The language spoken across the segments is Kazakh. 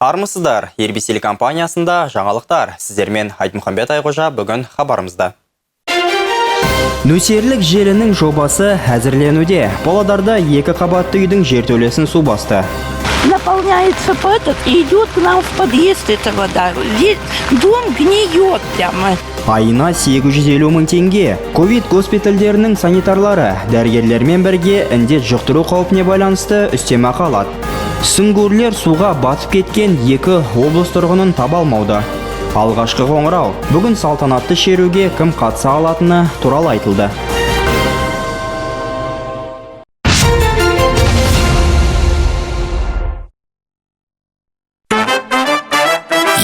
Армысыздар, Ирбис телекомпаниясында жаңалықтар. Сіздермен Айтмұхамбет Айқожа бүгін хабарымызда. Нөсерлік желінің жобасы әзірленуде. Павлодарда екі қабатты үйдің жертөлесін су басты. Наполняется этот и идет к нам в подъезд эта вода. Дом гниет прямо. Айына 850 мың теңге. Ковид госпитальдерінің санитарлары дәрігерлермен бірге індет жұқтыру қаупіне байланысты үстемақы алады. Сүңгуірлер суға батып кеткен екі облыс тұрғынын таба алмауда. Алғашқы қоңырау. Бүгін салтанатты шеруге кім қатыса алатыны туралы айтылды.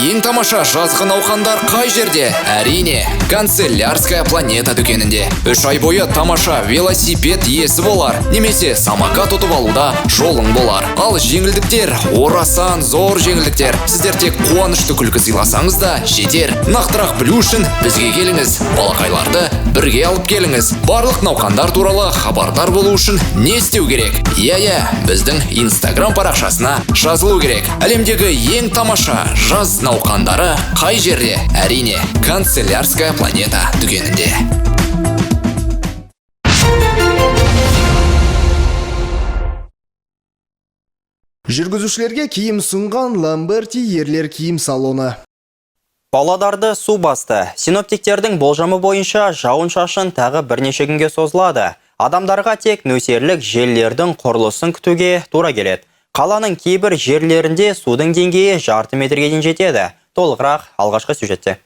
Ең тамаша жазғы науқандар қай жерде? Әрине, Канцелярская планета дүкенінде. 3 ай бойы тамаша велосипед иесі болар, немесе самокат ұтып алуда жолың болар. Ал жеңілдіктер, орасан зор жеңілдіктер. Сіздер тек қуанышты күлкі сыйласаңыз да жетер. Нақтырақ білу үшін бізге келіңіз, балақайларды бірге алып келіңіз. Барлық науқандар туралы хабардар болу үшін не істеу керек? Иә-иә, біздің Инстаграм парақшасына жазылу керек. Әлемдегі ең тамаша жаз науқандары қай жерде? Әрине, Канцелярская планета дүкенінде. Жүргізушілерге киім ұсынған Ламберти ерлер киім салоны. Павлодарды су басты. Синоптиктердің болжамы бойынша жауын-шашын тағы бірнеше күнге созылады. Адамдарға тек нөсерлік желілердің құрылысын күтуге тура келеді. Қаланың кейбір жерлерінде судың деңгейі жарты метрге дейін жетеді. Толығырақ алғашқы сюжетте.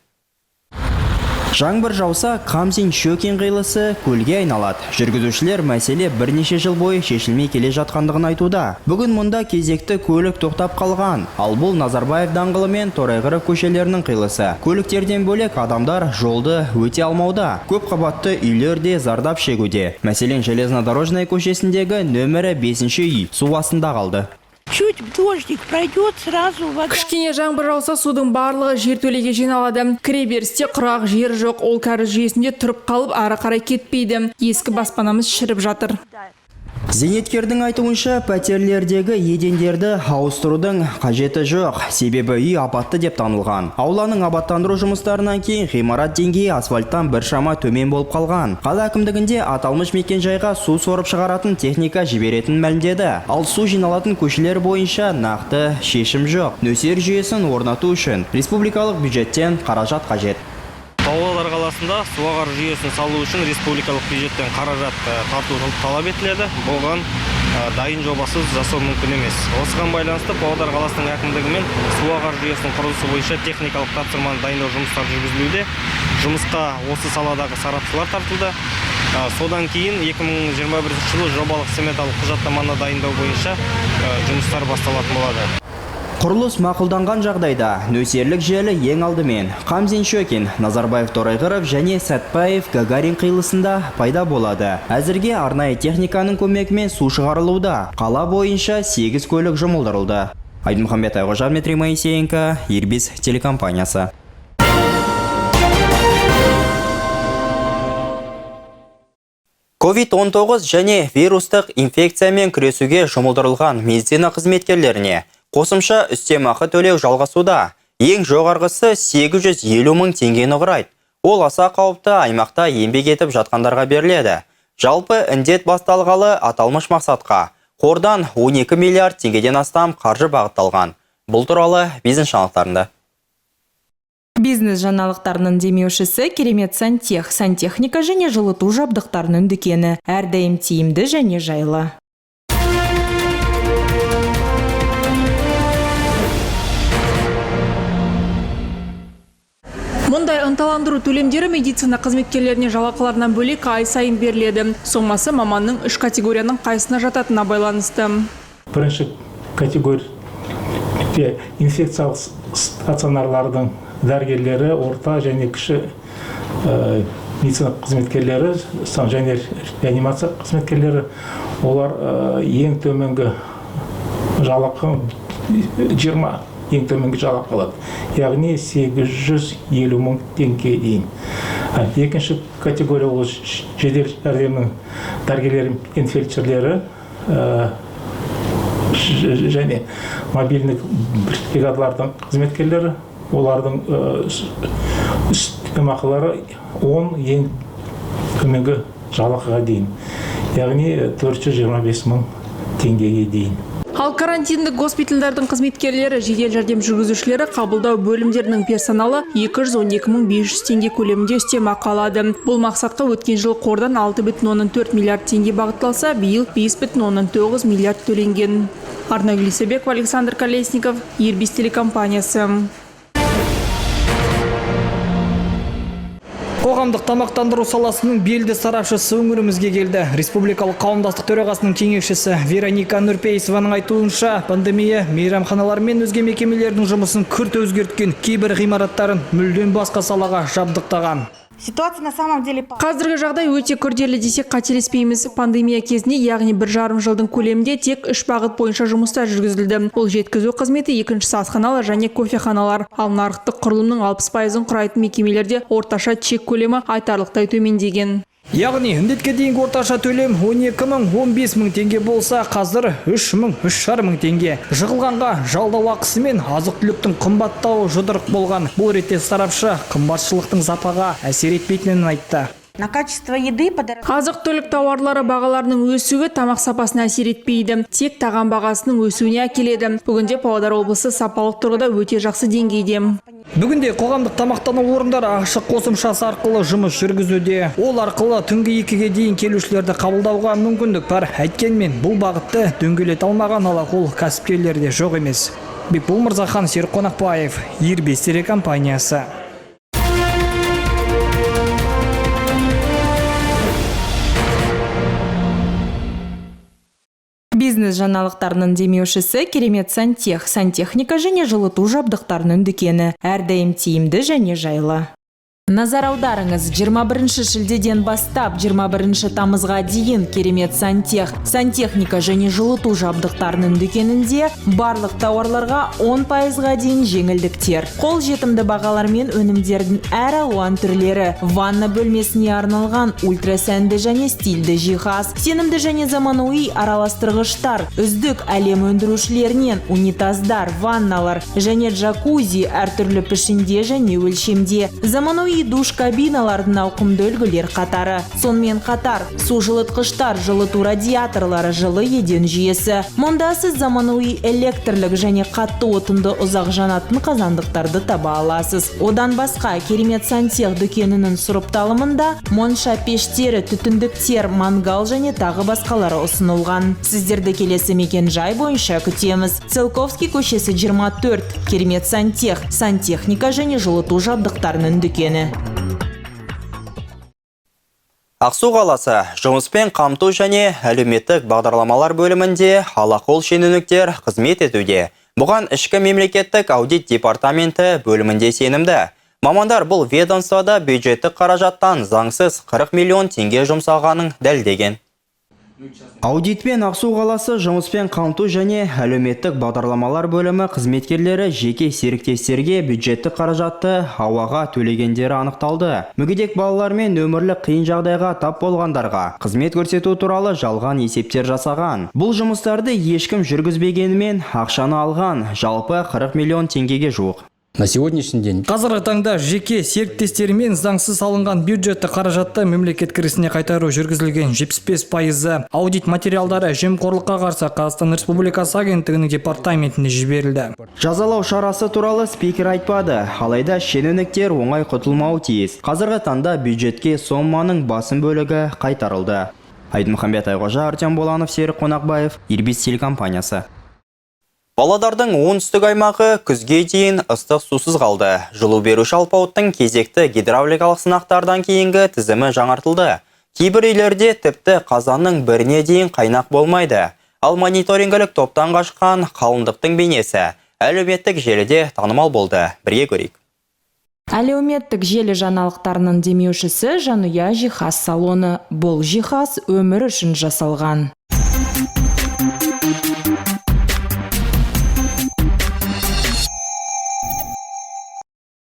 Жаңбыр жауса, Қамзин Шөкен қиылысы көлге айналады. Жүргізушілер мәселе бірнеше жыл бойы шешілмей келе жатқандығын айтуда. Бүгін мұнда кезекті көлік тоқтап қалған. Ал бұл Назарбаев даңғылы мен Торайғыров көшелерінің қиылысы. Көліктерден бөлек адамдар жолды өте алмауда. Көп қабатты үйлер де зардап шегуде. Мәселен, Железнодорожная көшесіндегі нөмірі 5-ші үй су астында қалды. Чуть дождик пройдет, сразу вода. Кішкене жаңбыр жауса, судың барлығы жертөлеге жиналады. Кіреберісте құрғақ жер жоқ, ол кәріз жүйесінде тұрып қалып, ары қарай кетпейді. Ескі баспанамыз шіріп жатыр. Зейнеткердің айтуынша, пәтерлердегі едендерді ауыстырудың қажеті жоқ, себебі үй апатты деп танылған. Ауланың абаттандыру жұмыстарынан кейін ғимарат деңгейі асфальттан біршама төмен болып қалған. Қала әкімдігінде аталмыш мекенжайға су сорып шығаратын техника жіберетінін мәлімдеді. Ал су жиналатын көшелер бойынша нақты шешім жоқ. Нөсер жүйесін орнату үшін республикалық бюджеттен қаражат қажет. Павлодар қаласында су ағар жүйесін салу үшін республикалық бюджеттен қаражат тарту талап етіледі. Бұған дайын жобасыз жасау мүмкін емес. Осыған байланысты Павлодар қаласының әкімдігімен су ағар жүйесінің құрылысы бойынша техникалық тапсырманы дайындау жұмыстары жүргізілуде. Жұмысқа осы саладағы сарапшылар тартылды. Содан кейін 2021 жылы жобалық сметалық құжаттаманы дайындау бойынша жұмыстар басталатын болады. Құрылыс мақұлданған жағдайда нөсерлік желі ең алдымен Қамзин Шөкен, Назарбаев Торайғыров және Сәтпаев Гагарин қиылысында пайда болады. Әзірге арнайы техниканың көмегімен су шығарылуда. Қала бойынша 8 көлік жұмылдырылды. Айтмұхамбет Айқожа, Дмитрий Моисеенко, Ирбис телекомпаниясы. COVID-19 және вирустық инфекциямен күресуге жұмылдырылған медицина қызметкерлеріне қосымша үстемақы төлеу жалғасуда. Ең жоғарғысы 850 мың теңгені құрайды. Ол аса қауіпті аймақта еңбек етіп жатқандарға беріледі. Жалпы індет басталғалы аталмыш мақсатқа қордан 12 миллиард теңгеден астам қаржы бағытталған. Бұл туралы бизнес жаңалықтарында. Бизнес жаңалықтарының демеушісі керемет сантех, сантехника және жылыту жабдықтарының дүкені. Әрдайым тиімді және жайлы. Мұндай ынталандыру төлемдері медицина қызметкерлеріне жалақыларынан бөлек ай сайын беріледі. Сомасы маманның үш категорияның қайсысына жататынына байланысты. Бірінші категория инфекциялық стационарлардың дәрігерлері, орта және кіші медицина қызметкерлері және реанимация қызметкерлері, олар ең төменгі жалақы 20 ең төменгі жалақы алады, яғни 850 мың теңгеге дейін. Екінші категория ол жедел жәрдемнің дәрігерлері мен фельдшерлері, және мобильный бригадалардың қызметкерлері, олардың үстемақылары 10 ең төменгі жалақыға дейін, яғни 425 мың теңгеге дейін. Ал карантиндік госпитальдардың қызметкерлері, жедел жәрдем жүргізушілері, қабылдау бөлімдерінің персоналы 212 500 теңге көлемінде үстемақы алады. Бұл мақсатқа өткен жылы қордан 6,4 миллиард теңге бағытталса, биыл 5,9 миллиард төленген. Арнагүл Исабекова, Александр Колесников, Ирбис телекомпаниясы. Қоғамдық тамақтандыру саласының белді сарапшысы өңірімізге келді. Республикалық қауымдастық төрағасының кеңесшісі Вероника Нұрпейісованың айтуынша, пандемия мейрамханалар мен өзге мекемелердің жұмысын күрт өзгерткен, кейбір ғимараттарын мүлдем басқа салаға жабдықтаған. Ситуация на самом деле... Қазіргі жағдай өте күрделі десек қателеспейміз. Пандемия кезінде, яғни 1,5 жылдың көлемінде тек 3 бағыт бойынша жұмыстар жүргізілді. Ол жеткізу қызметі, екіншісі асханалар және кофеханалар. Ал нарықтық құрылымның 60%-ын құрайтын мекемелерде орташа чек көлемі айтарлықтай төмендеген. Яғни, індетке дейінгі орташа төлем 12 мың, 15 мың теңге болса, қазір 3 мың, 3,5 мың теңге. Жығылғанға жалдау ақысы мен азық-түліктің қымбаттауы жұдырық болған. Бұл ретте сарапшы қымбатшылықтың сапаға әсер етпейтінін айтты. На качество еды подорожание. Азық-түлік тауарлары бағаларының өсуі тамақ сапасына әсер етпейді. Тек тағам бағасының өсуіне әкеледі. Бүгінде Павлодар облысы сапалық тұрғыда өте жақсы деңгейде. Бүгінде қоғамдық тамақтану орындары ашық қосымшасы арқылы жұмыс жүргізуде. Ол арқылы түнгі 2-ге дейін келушілерді қабылдауға мүмкіндік бар. Әйткенмен бұл бағытты дөңгелете алмаған алақол кәсіпкерлер де жоқ емес. Бекбол Мырзахан, Серік Қонақбаев, Ирбис телекомпаниясы. Бизнес жаңалықтарының демеушісі Керемет Сантех, сантехника және жылыту жабдықтарының дүкені. Әрдайым тиімді және жайлы. Назар аударыңыз, 21 шілдеден бастап 21 тамызға дейін Керемет Сантех, сантехника және жылыту жабдықтарының дүкенінде барлық тауарларға 10%-ға дейін жеңілдіктер. Қол жетімді бағалармен өнімдердің әр алуан түрлері, ванна бөлмесіне арналған ультрасәнді және стильді жиһаз, сенімді және заманауи араластырғыштар, үздік әлем өндірушілерінен унитаздар, ванналар және джакузи әртүрлі пішінде және өлшемде, заманауи душ кабиналардың ауқымды үлгілер қатары. Сонымен қатар, су жылытқыштар, жылыту радиаторлары, жылы еден жүйесі. Мұнда сіз заманауи электрлік және қатты отынды ұзақ жанатын қазандықтарды таба аласыз. Одан басқа, Керемет Сантех дүкенінің сұрыпталымында монша пештері, түтіндіктер, мангал және тағы басқалары ұсынылған. Сіздерді келесі мекен жай бойынша күтеміз. Целковский көшесі 24, Керемет Сантех, сантехника және жылыту жабдықтарының дүкені. Ақсу қаласы жұмыспен қамту және әлеуметтік бағдарламалар бөлімінде алақол шенеуніктер қызмет етуде. Бұған ішкі мемлекеттік аудит департаменті бөлімінде сенімді. Мамандар бұл ведомствода бюджеттік қаражаттан заңсыз 40 миллион теңге жұмсалғанын дәлелдеген. Аудитпен Ақсу қаласы жұмыспен қамту және әлеуметтік бағдарламалар бөлімі қызметкерлері жеке серіктестерге бюджеттік қаражатты ауаға төлегендері анықталды. Мүгедек балалар мен өмірлік қиын жағдайға тап болғандарға қызмет көрсету туралы жалған есептер жасаған. Бұл жұмыстарды ешкім жүргізбегенімен ақшаны алған, жалпы 40 миллион теңгеге жуық. На сегодняшний день. Қазіргі таңда жеке серіктестермен заңсыз алынған бюджетті қаражатты мемлекет кірісіне қайтару жүргізілген 75%. Аудит материалдары жемқорлыққа қарсы Қазақстан Республикасы агенттігінің департаментіне жіберілді. Жазалау шарасы туралы спикер айтпады. Алайда шенеуніктер оңай құтылмауы тиіс. Қазіргі таңда бюджетке соманың басым бөлігі қайтарылды. Айдынмұхамбет Айқожа, Артем Боланов, Серік Қонақбаев, Ирбис телекомпаниясы. Павлодардың оңтүстік аймағы күзге дейін ыстық сусыз қалды. Жылу беруші алпауыттың кезекті гидравликалық сынақтардан кейінгі тізімі жаңартылды. Кейбір үйлерде тіпті қазанның біріне дейін қайнақ болмайды. Ал мониторингілік топтан қашқан қалыңдықтың бейнесі әлеуметтік желіде танымал болды. Бірге көрейік. Әлеуметтік желі жаңалықтарының демеушісі Жанұя жиһаз салоны. Бұл жиһаз өмір үшін жасалған.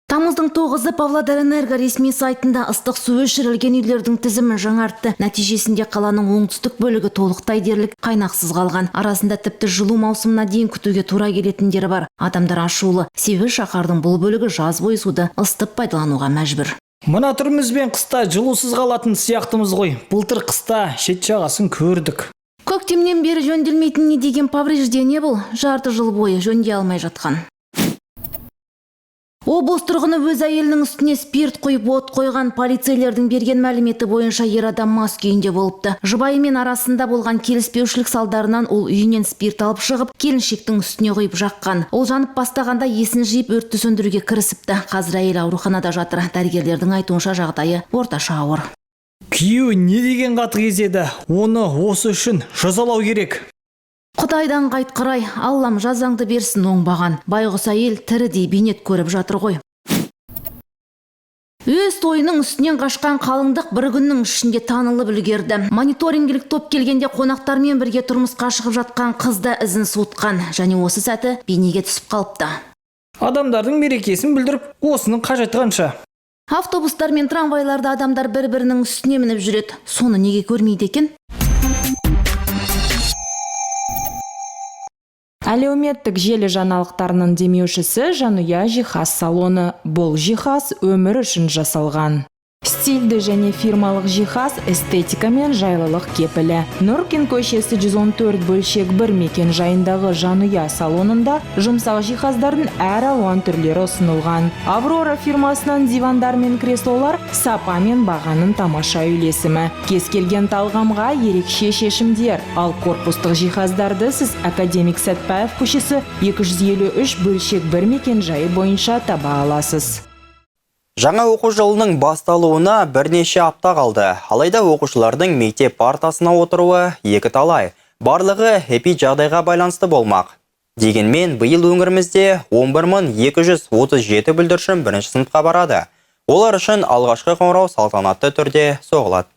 Тамыздың Ақпанның 9-ы Павлодарэнерго ресми сайтында ыстық су өшірілген үйлердің тізімін жаңартты. Нәтижесінде қаланың оңтүстік бөлігі толықтай дерлік қайнақсыз қалған. Арасында тіпті жылу маусымына дейін күтуге тура келетіндері бар. Адамдар ашулы. Себебі шаһардың бұл бөлігі жаз бойы суды ысытып пайдалануға мәжбүр. Мына түрімізбен қыста жылусыз қалатын сияқтымыз ғой. Былтыр қыста шет жағасын көрдік. Көктемнен бері жөнделмейтін не деген повреждение бұл? Жарты жыл бойы жөндей алмай жатқан. Облыс тұрғыны өз әйелінің үстіне спирт құйып от қойған. Полицейлердің берген мәліметі бойынша ер адам мас күйінде болыпты. Жұбайымен арасында болған келіспеушілік салдарынан ол үйінен спирт алып шығып, келіншектің үстіне құйып жаққан. Ол жанып бастағанда есін жиып өртті сөндіруге кірісіпті. Қазір әйел ауруханада жатыр. Дәрігерлердің айтуынша, жағдайы орташа ауыр. Күйеуі не деген қатыгез еді? Оны осы үшін жазалау керек. Құдайдан қайтқыр-ай, Аллам жазаңды берсін оңбаған. Байғұс әйел тірідей бейнет көріп жатыр ғой. Өз тойының үстінен қашқан қалыңдық бір күннің ішінде танылып үлгерді. Мониторингілік топ келгенде қонақтармен бірге тұрмысқа шығып жатқан қыз да ізін суытқан. Және осы сәті бейнеге түсіп қалыпты. Адамдардың мерекесін бүлдіріп, осының қажеті қанша? Автобустар мен трамвайларда адамдар бір-бірінің үстіне мініп жүреді. Соны неге көрмейді екен? Әлеуметтік желі жаңалықтарының демеушісі Жанұя жиһаз салоны. Бұл жиһаз өмір үшін жасалған. Стильді және фирмалық жиһаз, эстетика мен жайлылық кепілі. Нұркин көшесі 114 бөлшек 1 мекен жайындағы Жанұя салонында жұмсақ жиһаздардың әр алуан түрлері ұсынылған. Аврора фирмасынан дивандар мен креслолар сапа мен бағаның тамаша үйлесімі. Кез келген талғамға ерекше шешімдер. Ал корпустық жиһаздарды сіз Академик Сәтпаев көшесі 253 бөлшек 1 мекен жайы бойынша таба аласыз. Жаңа оқу жылының басталуына бірнеше апта қалды. Алайда оқушылардың мектеп партасына отыруы екі талай. Барлығы эпид жағдайға байланысты болмақ. Дегенмен биыл өңірімізде 11 237 бүлдіршін бірінші сыныпқа барады. Олар үшін алғашқы қоңырау салтанатты түрде соғылады.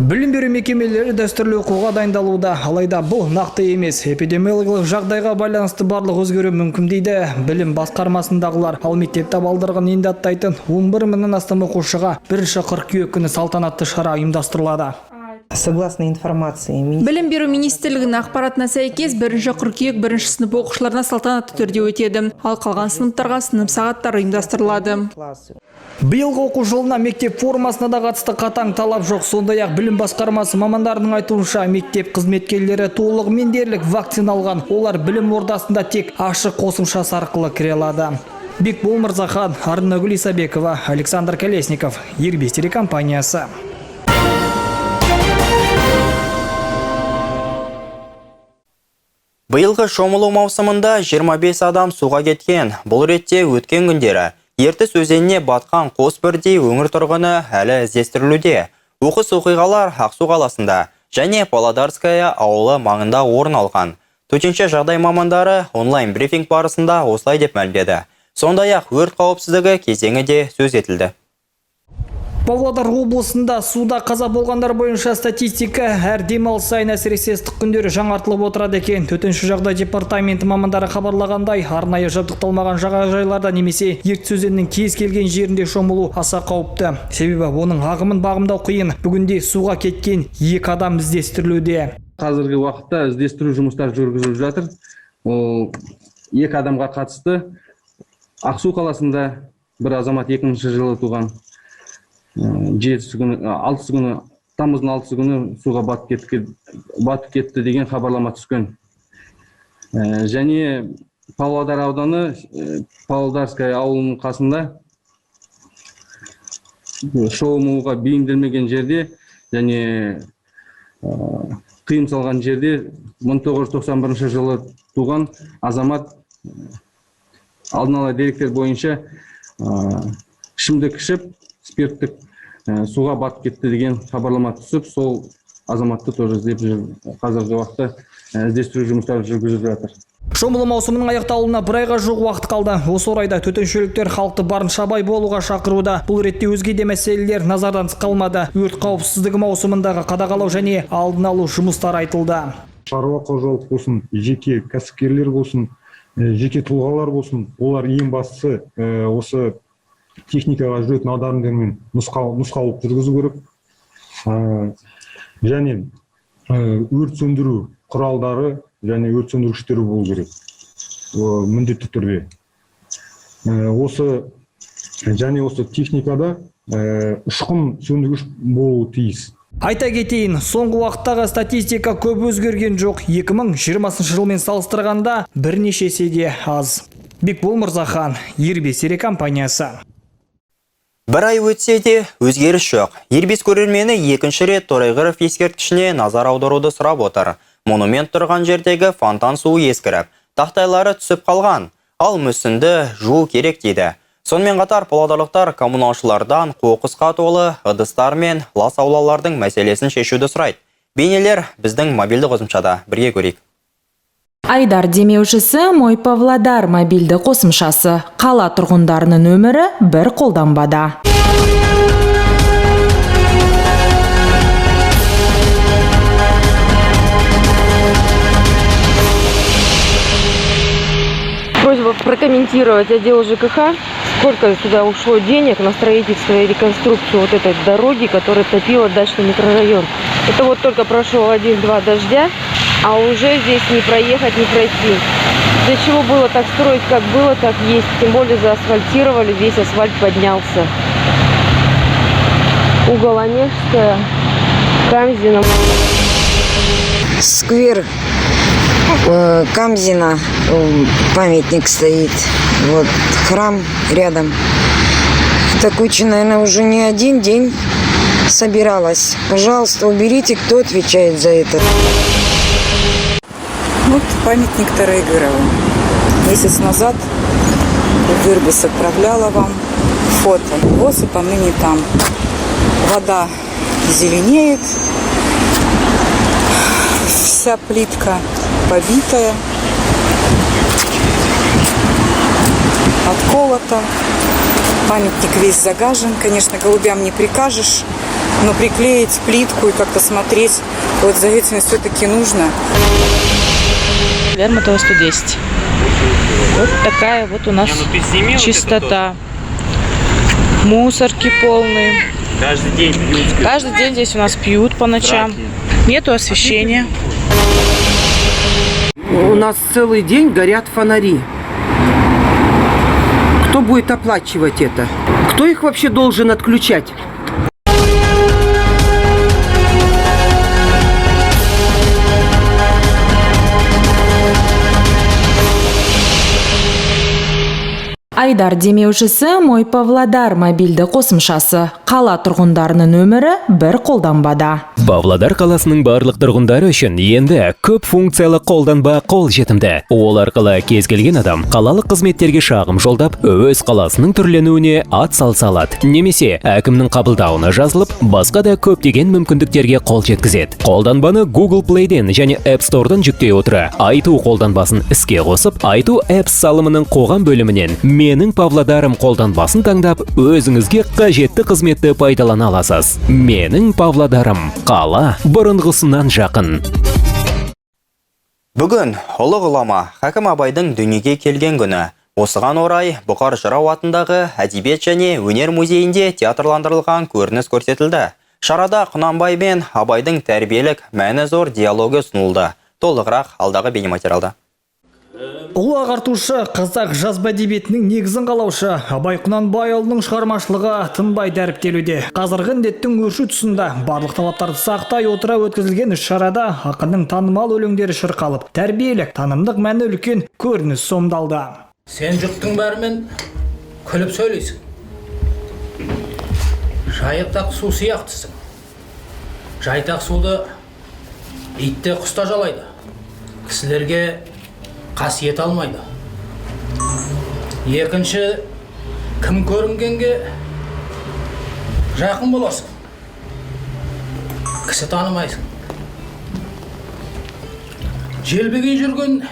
Білім беру мекемелері дәстүрлі оқуға дайындалуда. Алайда бұл нақты емес. Эпидемиологиялық жағдайға байланысты барлық өзгеруі мүмкін, дейді білім басқармасындағылар. Ал мектеп табалдырығын енді аттайтын 11 мыңнан астам оқушыға 1 қыркүйек күні салтанатты шара ұйымдастырылады. Согласно информации Білім беру министрлігінің ақпаратына сәйкес, 1 қыркүйек бірінші сынып оқушыларына салтанатты түрде өтеді. Ал қалған сыныптарға сынып сағаттары ұйымдастырылады. Биылғы оқу жылына мектеп формасына да қатысты қатаң талап жоқ. Сондай-ақ білім басқармасы мамандарының айтуынша, мектеп қызметкерлері толығымен дерлік вакцина алған. Олар білім ордасында тек ашық қосымшасы арқылы кіре алады. Бекбол Мырзахан, Арнагүл Исабекова, Александр Колесников, Ирбис телекомпаниясы. Биылғы шомылу маусымында 25 адам суға кеткен. Бұл ретте өткен күндері Ертіс өзеніне батқан қос бірдей өңір тұрғыны әлі іздестірілуде. Оқыс оқиғалар Ақсу қаласында және Павлодарская ауылы маңында орын алған. Төтенше жағдай мамандары онлайн брифинг барысында осылай деп мәлімдеді. Сондай-ақ өрт қауіпсіздігі кезеңі де сөз етілді. Павлодар облысында суда қаза болғандар бойынша статистика әр демалыс сайын, әсіресе ыстық күндері, жаңартылып отырады екен. Төтенше жағдай департаменті мамандары хабарлағандай, арнайы жабдықталмаған жағажайларда немесе Ертіс өзенінің кез келген жерінде шомылу аса қауіпті. Себебі оның ағымын бағамдау қиын. Бүгінде суға кеткен екі адам іздестірілуде. Қазіргі уақытта іздестіру жұмыстары жүргізіліп жатыр. Ол екі адамға қатысты: Ақсу қаласында бір азамат, 2000 жылы туған, жетісі күні, алтысы күні, тамыздың 6-сы күні суға батып кетті деген хабарлама түскен. Және Павлодар ауданы, Павлодарская ауылының қасында, шомылуға бейімделмеген жерде және тыйым салған жерде 1991 жылы туған азамат, алдын ала деректер бойынша, ішімдік ішіп, спирттік, суға батып кетті деген хабарлама түсіп, сол азаматты тоже іздеп жүр. Қазіргі уақытта іздестіру жұмыстары жүргізіліп жатыр. Шомылу маусымының аяқталуына бір айға жуық уақыт қалды. Осы орайда төтеншеліктер халықты барынша абай болуға шақыруда. Бұл ретте өзге де мәселелер назардан тыс қалмады. Өрт қауіпсіздігі маусымындағы қадағалау және алдын алу жұмыстары айтылды. Шаруа қожалық болсын, жеке кәсіпкерлер болсын, жеке тұлғалар болсын, олар ең бастысы осы Техникаға жүретін аударымдармен нұсқаулық жүргізу керек. Және өрт сөндіру құралдары және өрт сөндіргіштері болу керек міндетті түрде. Осы және осы техникада ұшқын сөндіргіш болуы тиіс. Айта кетейін, соңғы уақыттағы статистика көп өзгерген жоқ. 2020 жылмен салыстырғанда бірнеше есеге аз. Бекбол Мырзахан, Ербес телекомпаниясы. Бір ай өтсе де өзгеріс жоқ. Ербес көрермені екінші рет Торайғыров ескерткішіне назар аударуды сұрап отыр. Монумент тұрған жердегі фонтан суы ескіріп, тақтайлары түсіп қалған. Ал мүсінді жуу керек дейді. Сонымен қатар павлодарлықтар коммуналшылардан қоқысқа толы ыдыстар мен лас аулалардың мәселесін шешуді сұрайды. Бейнелер біздің мобильді қосымшада. Бірге көрейік. Айдар демеушісі Мой Павлодар мобильді қосымшасы. Қала тұрғындарының өмірі бір қолданбада. Просьба прокомментировать отдел ЖКХ, сколько сюда ушло денег на строительство и реконструкцию вот этой дороги, которая топила дачный микрорайон. Это вот только прошел 1-2 дождя, а уже здесь не проехать, не пройти. Для чего было так строить, как было, так есть. Тем более заасфальтировали, весь асфальт поднялся. Угол Онежская, Камзина. Сквер Камзина, памятник стоит, вот храм рядом. Эта куча, наверное, уже не один день собиралась. Пожалуйста, уберите, кто отвечает за это. Вот памятник Торайгырову. Месяц назад Вырбис отправляла вам фото. Воз и поныне там. Вода зеленеет, вся плитка побитая, отколота. Памятник весь загажен. Конечно, голубям не прикажешь, но приклеить плитку и как-то смотреть вот за этим все-таки нужно. Лермонтова 110. Вот такая вот у нас чистота. Мусорки полные. Каждый день пьют. Каждый день здесь у нас пьют по ночам. Нету освещения. У нас целый день горят фонари. Кто будет оплачивать это? Кто их вообще должен отключать? Айдар демеушісі Мой Павлодар мобильді қосымшасы. Қала тұрғындарының өмірі бір қолданбада. Павлодар қаласының барлық тұрғындары үшін енді көп функциялы қолданба қол жетімді. Ол арқылы кез келген адам қалалық қызметтерге шағым жолдап, өз қаласының түрленуіне ат салса алады. Немесе әкімнің қабылдауына жазылып, басқа да көптеген мүмкіндіктерге қол жеткізеді. Қолданбаны Google Play'ден және App Store'дан жүктей отыра, Айту қолданбасын іске қосып, Айту Apps салымының қоғам бөлімінен Менің Павлодарым қолданбасын таңдап, өзіңізге қажетті қызметті пайдалана аласыз. Менің Павлодарым. Қала бұрынғысынан жақын. Бүгін ұлы ғұлама Хакім Абайдың дүниеге келген күні. Осыған орай Бұқар жырау атындағы әдебиет және өнер музейінде театрландырылған көрініс көрсетілді. Шарада Құнанбай мен Абайдың тәрбиелік мәні зор диалогі ұсынылды. Толығырақ алдағы бейнематериалда. Ұлы ағартушы, қазақ жазба әдебиетінің негізін қалаушы Абай Құнанбайұлының шығармашылығы тынбай дәріптелуде. Қазіргі індеттің өршу тұсында барлық талаптарды сақтай отыра өткізілген іс-шарада ақынның танымал өлеңдері шырқалып, тәрбиелік, танымдық мәні үлкен көрініс сомдалды. Сен жұрттың бәрімен күліп сөйлейсің. Жайықтақ су сияқтысың. Жайтақ суды ит те құс та жалайды. Кісілерге қасиет алмайды. Екінші, кім көрінгенге жақын боласың. Кісі танымайсың. Желбегей жүрген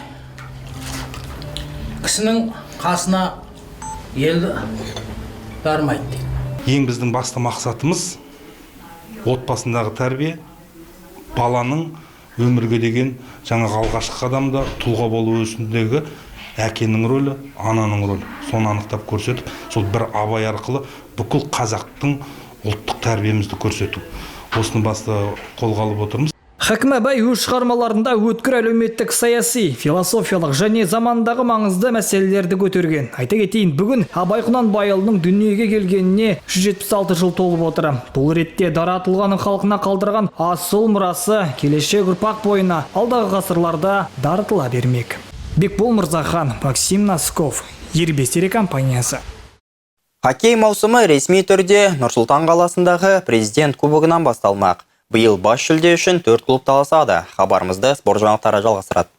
кісінің қасына ел бармайды дейді. Ең біздің басты мақсатымыз отбасындағы тәрбие, баланың өмірге деген жаңағы алғашқы қадамда тұлға болу өсіндегі Әкенің рөлі, ананың рөлі. Соны анықтап көрсетіп, сол бір Абай арқылы бүкіл қазақтың ұлттық тәрбиемізді көрсету. Осыны басты қолға алып отырмыз. Хакім Абай өз шығармаларында өткір әлеуметтік, саяси, философиялық және замандағы маңызды мәселелерді көтерген. Айта кетейін, бүгін Абай Құнанбайұлының дүниеге келгеніне 176 жыл толып отыр. Бұл ретте дара тұлғаның халқына қалдырған асыл мұрасы келешек ұрпақ бойына алдағы ғасырларда дарытыла бермек. Бекбол Мырзахан, Максим Носков, Ербес телекомпаниясы. Хоккей маусымы ресми түрде Нұр-Сұлтан қаласындағы президент кубогынан басталмақ. Биыл бас жүлде үшін 4 клуб таласады. Хабарымызды спорт жаңалықтары жалғастырады.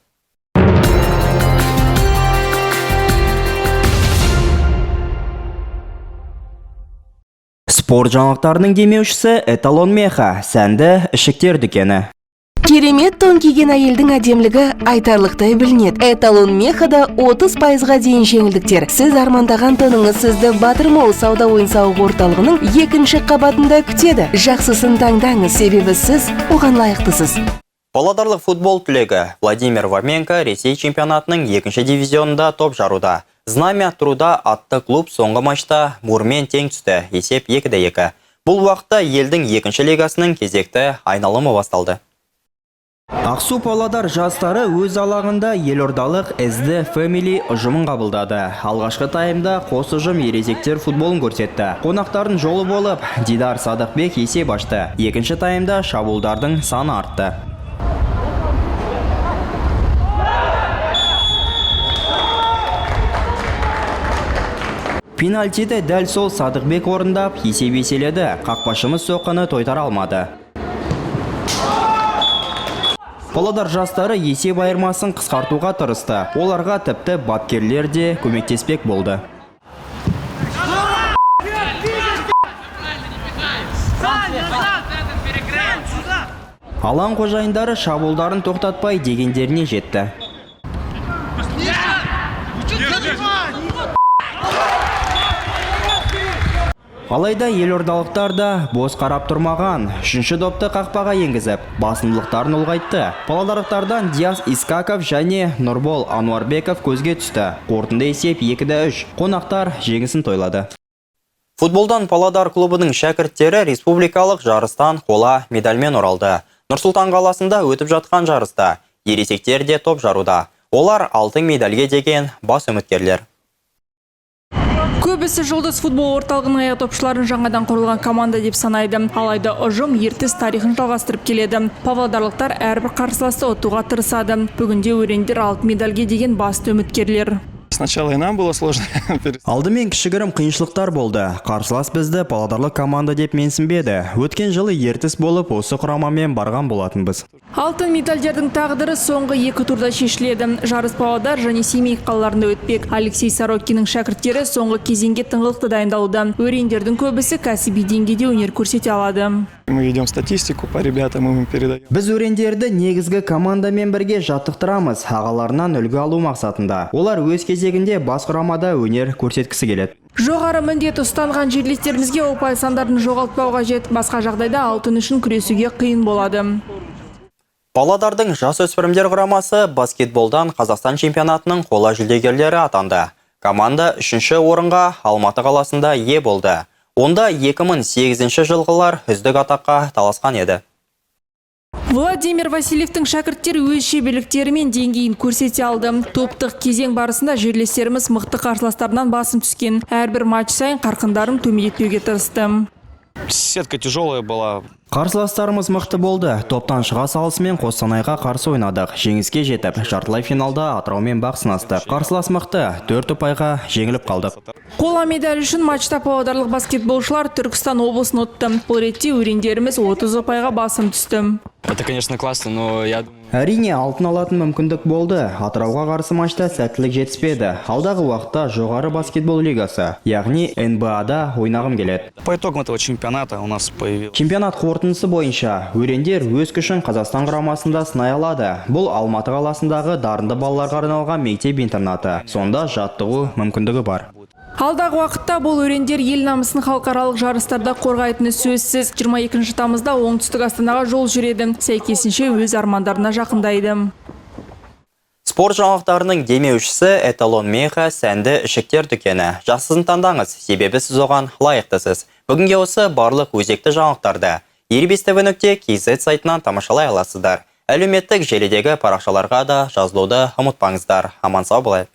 Спорт жаңалықтарының демеушісі Эталон Меха, сәнді ішіктер дүкені. Керемет тон киген әйелдің әдемілігі айтарлықтай білінеді. Эталон Мехада 30%-ға дейін жеңілдіктер. Сіз армандаған тоныңыз сізді Батырмол сауда ойын-сауық орталығының екінші қабатында күтеді. Жақсысын таңдаңыз, себебі сіз оған лайықтысыз. Павлодарлық футбол түлегі Владимир Варменко Ресей чемпионатының екінші дивизионында топ жаруда. Знамя труда атты клуб соңғы матчта Мурмен тең түсті. Есеп 2-2. Бұл уақытта елдің екінші лигасының кезекті айналымы басталды. Ақсу Павлодар жастары өз алаңында елордалық SD Family ұжымын қабылдады. Алғашқы таймда қос ұжым ересектер футболын көрсетті. Қонақтардың жолы болып, Дидар Садықбек есеп ашты. Екінші таймда шабуылдардың саны артты. Пенальтиді дәл сол Садықбек орындап, есеп еселеді. Қақпашымыз соққыны тойтара алмады. Павлодар жастары есеп айырмасын қысқартуға тырысты. Оларға тіпті бапкерлер де көмектеспек болды. Алаң қожайындары шабуылдарын тоқтатпай дегендеріне жетті. Алайда елордалықтар да бос қарап тұрмаған. Үшінші допты қақпаға енгізіп, басымдылықтарын ұлғайтты. Павлодарлықтардан Диас Искаков және Нұрбол Ануарбеков көзге түсті. Қорытынды есеп 2-3. Қонақтар жеңісін тойлады. Футболдан Павлодар клубының шәкірттері республикалық жарыстан қола медальмен оралды. Нұр-Сұлтан қаласында өтіп жатқан жарыста ересектер де топ жаруда. Олар алтын медальге деген бас үміткерлер. Көбісі Жұлдыз футбол орталығының аяқ топшыларын жаңадан құрылған команда деп санайды. Алайда ұжым ертіс тарихын жалғастырып келеді. Павлодарлықтар әрбір қарсыласты ұтуға тырысады. Бүгінде өрендер алтын медальге деген басты үміткерлер. Сначала и нам было сложно. Алдымен кішігірім қиыншылықтар болды. Қарсылас бізді павлодарлық команда деп менсінбеді. Өткен жылы ертіс болып осы құрамамен барған болатынбыз. Алтын медальдердің тағдыры соңғы екі турда шешіледі. Жарыс Павлодар және Семей қалаларында өтпек. Алексей Сорокиннің шәкірттері соңғы кезеңге тыңғылықты дайындалуда. Өрендердің көбісі кәсіби деңгейде өнер көрсете алады. Мы ведем статистику по ребятам, мы им передаем. Біз өрендерді негізгі командамен бірге жаттықтырамыз, ағаларынан үлгі алу мақсатында. Олар өз кезегінде бас құрамада өнер көрсеткісі келеді. Жоғары міндет ұстанған жерлестерімізге ұпай сандарын жоғалтпау қажет. Басқа жағдайда алтын үшін күресуге қиын болады. Павлодардың жасөспірімдер құрамасы баскетболдан Қазақстан чемпионатының қола жүлдегерлері атанды. Команда 3-ші орынға Алматы қаласында ие болды. Онда 2008 жылғылар үздік атаққа таласқан еді. Владимир Васильевтің шәкірттері өз шеберліктері мен деңгейін көрсете алды. Топтық кезең барысында жерлестеріміз мықты қарсыластарынан басым түскен. Әрбір матч сайын қарқындарын төмендетпеуге тырысты. Сетка тяжелая была. Қарсыластарымыз мықты болды. Топтан шыға салысымен Қостанайға қарсы ойнадық. Жеңіске жетіп, жартылай финалда Атыраумен бақ сынастық. Қарсылас мықты, 4 ұпайға жеңіліп қалдық. Қола медаль үшін матчта павлодарлық баскетболшылар Түркістан облысын ұтты. Бұл ретте өрендеріміз 30 ұпайға басым түсті. Это, конечно, классно, но я думаю... Әрине, алтын алатын мүмкіндік болды. Атырауға қарсы матчта сәттілік жетіспеді. Алдағы уақытта жоғары баскетбол лигасы, яғни НБА-да ойнағым келеді. По итогам этого чемпионата у нас появилось... Чемпионат қорытындысы бойынша өрендер өз күшін Қазақстан құрамасында сынай алады. Бұл Алматы қаласындағы дарынды балаларға арналған мектеп-интернаты. Сонда жаттығу мүмкіндігі бар. Алдағы уақытта бұл өрендер ел намысын халықаралық жарыстарда қорғайтыны сөзсіз. 22 тамызда оңтүстік Астанаға жол жүреді. Сәйкесінше өз армандарына жақындайды. Спорт жаңалықтарының демеушісі Эталон Меха сәнді ішіктер дүкені. Жақсысын таңдаңыз, себебі сіз оған лайықтысыз. Бүгінге осы барлық өзекті жаңалықтарды erbestv.kz сайтынан тамашалай аласыздар. Әлеуметтік желідегі парақшаларға да жазылуды ұмытпаңыздар. Аман сау болайық.